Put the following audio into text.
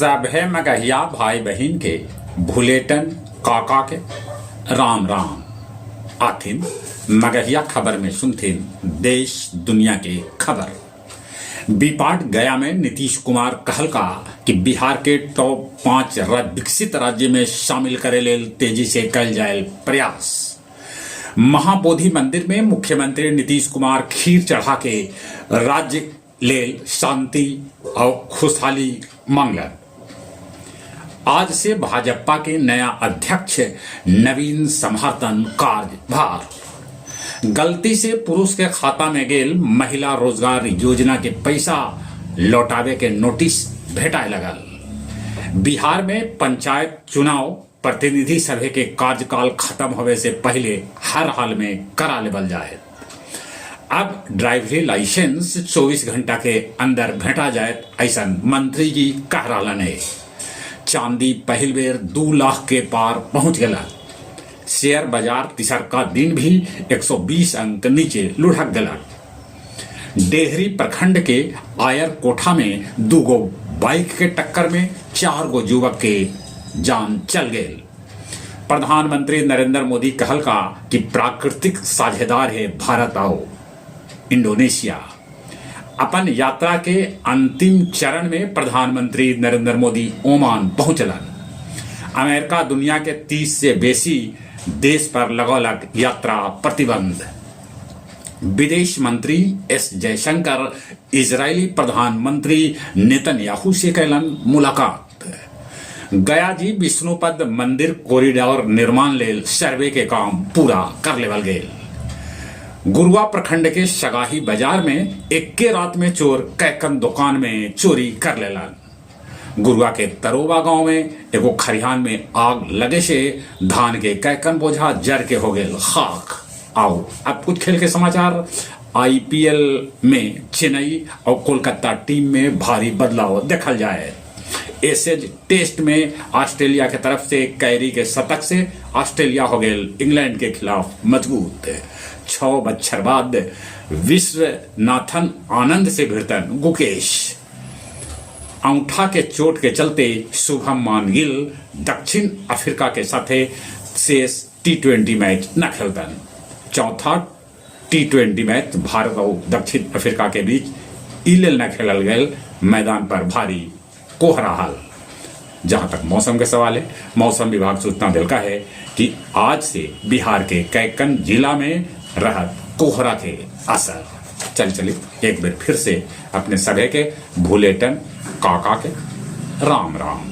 सभे मगहिया भाई बहिन के भुलेटन काका के राम राम। आथिन मगहिया खबर में सुनथिन देश दुनिया के खबर। बीपाट गया में नीतीश कुमार कहलका कि बिहार के टॉप 5 विकसित राज्य में शामिल करे लेल तेजी से कल जायल प्रयास। महाबोधि मंदिर में मुख्यमंत्री नीतीश कुमार खीर चढ़ा के राज्य लेल शांति और खुशहाली मांगलन। आज से भाजपा के नया अध्यक्ष नवीन समर्थन कार्यभार। गलती से पुरुष के खाता में गेल महिला रोजगार योजना के पैसा लौटावे के नोटिस भेटाए लगल। बिहार में पंचायत चुनाव प्रतिनिधि सभा के कार्यकाल खत्म होवे से पहले हर हाल में करा लेवल जाए। अब ड्राइवरी लाइसेंस 24 घंटा के अंदर भेटा जाए, ऐसा मंत्री जी कह रहा है। चांदी पहल बेर 2 लाख के पार पहुंच गया। शेयर बाजार तिसरका दिन भी 120 अंक नीचे लुढ़क गया। डेहरी प्रखंड के आयर कोठा में 2 गो बाइक के टक्कर में 4 गो युवक के जान चल गए। प्रधानमंत्री नरेंद्र मोदी कहलका कि प्राकृतिक साझेदार है भारत आओ इंडोनेशिया। अपन यात्रा के अंतिम चरण में प्रधानमंत्री नरेंद्र मोदी ओमान पहुंचलन। अमेरिका दुनिया के 30 से बेसी देश पर लगौलक यात्रा प्रतिबंध। विदेश मंत्री एस जयशंकर इजरायली प्रधानमंत्री नेतन्याहू से कैलन मुलाकात। गया जी विष्णुपद मंदिर कॉरिडोर निर्माण लेल सर्वे के काम पूरा कर लेवल गेल। गुरुआ प्रखंड के सगाही बाजार में एक्के रात में चोर कैकन दुकान में चोरी कर लेलन। गुरुआ के तरोबा गांव में एगो खरिहान में आग लगे से धान के कैकन बोझा जर के हो गेल खाक। आओ अब कुछ खेल के समाचार। आईपीएल में चेन्नई और कोलकाता टीम में भारी बदलाव देखल जाए। एसेज टेस्ट में ऑस्ट्रेलिया के तरफ से कैरी के शतक से ऑस्ट्रेलिया हो गेल इंग्लैंड के खिलाफ मजबूत। 6 बच्छर बाद विश्वनाथन आनंद से भिड़तन गुकेश। औंठा के चोट के चलते शुभम मान गिल दक्षिण अफ्रीका के साथे शेष T20 match न खेलतन। चौथा T20 match Bharat और दक्षिण अफ्रीका के बीच इलेल न खेलल गए। मैदान पर भारी कोहरा हाल। जहां तक मौसम के सवाल है, मौसम विभाग सूचना दिलका है कि आज से बिहार के कैकन जिला में रहत कोहरा के असर। चल चली एक बार फिर से अपने सभे के भुलेटन काका के राम राम।